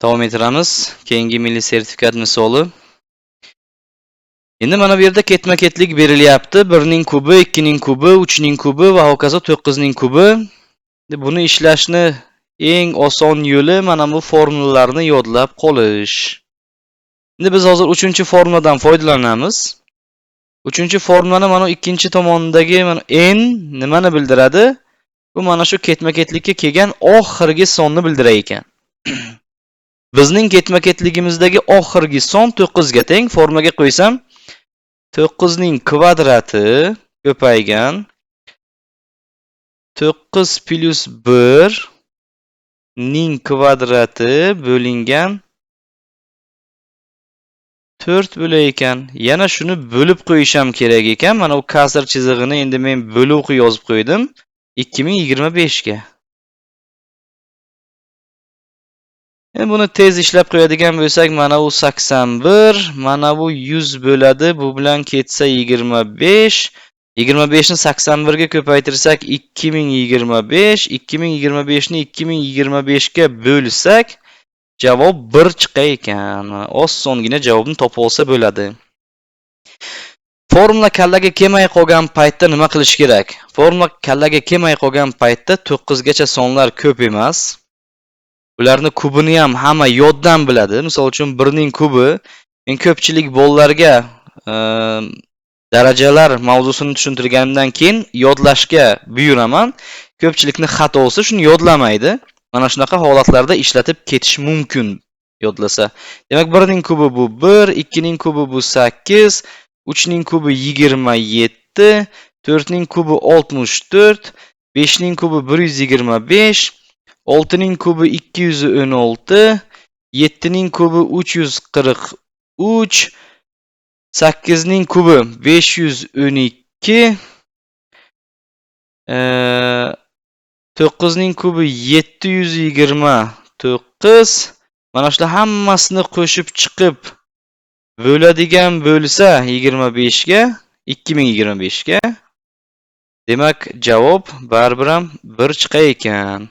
Davom ettiramiz. Keyingi milliy sertifikat misoli. Endi mana bu yerda ketma-ketlik berilyapti. 1 ning kubi, 2 ning kubi, 3 ning kubi va hokazo 9 ning kubi. Endi buni ishlashni eng oson yo'li mana bu formulalarni yodlab qolish. Endi biz hozir 3-formuladan foydalanamiz. 3-formulani mana ikkinchi tomonidagi mana n nimani bildiradi? Bu mana shu ketma-ketlikka kelgan oxirgi sonni bildirar ekan. Bizning ketma-ketligimizdagi oxirgi son 9 ga teng. Formulaga qo'ysam 9 ning kvadrati ko'paygan 9 plus 1 ning kvadrati bo'lingan 4 bo'lar ekan. Yana shuni bo'lib qo'yish ham kerak ekan. Mana bu kasr chizig'ini endi men bo'lib yozib qo'ydim 2025 ga. Endi buni tez ishlab qo'yadigan bo'lsak, mana bu 81, mana bu 100 bo'ladi. Bu bilan ketsa 25. 25 ni 81 ga ko'paytirsak 2025, 2025 ni 2025 ga bo'lsak javob 1 chiqar ekan. Osongina javobni topib olsa bo'ladi. Formula kallaga kelmay qolgan paytda nima qilish kerak? Formula kallaga kelmay qolgan paytda 9 gacha sonlar ko'p emas. Ularni kubini ham hamma yoddan biladi. Misol uchun 1 ning kubi, men ko'pchilik bolalarga darajalar mavzusini tushuntirganimdan keyin yodlashga buyuraman. Ko'pchilikni xatosi shuni yodlamaydi. Mana shunaqa holatlarda ishlatib ketish mumkin yodlasa. Demak, 1 ning kubi bu 1, 2 ning kubi bu 8, 3 ning kubi 27, 4 ning kubi 64, 5 ning kubi 125, 6 ning kubi 216, 7 ning kubi 343, 8 ning kubi 512, 9 ning kubi 729. Mana shular hammasini qo'shib chiqib bo'ladigan bo'lsa 25 ga, 2025 ga. Demak, javob baribir ham 1 chiqar ekan.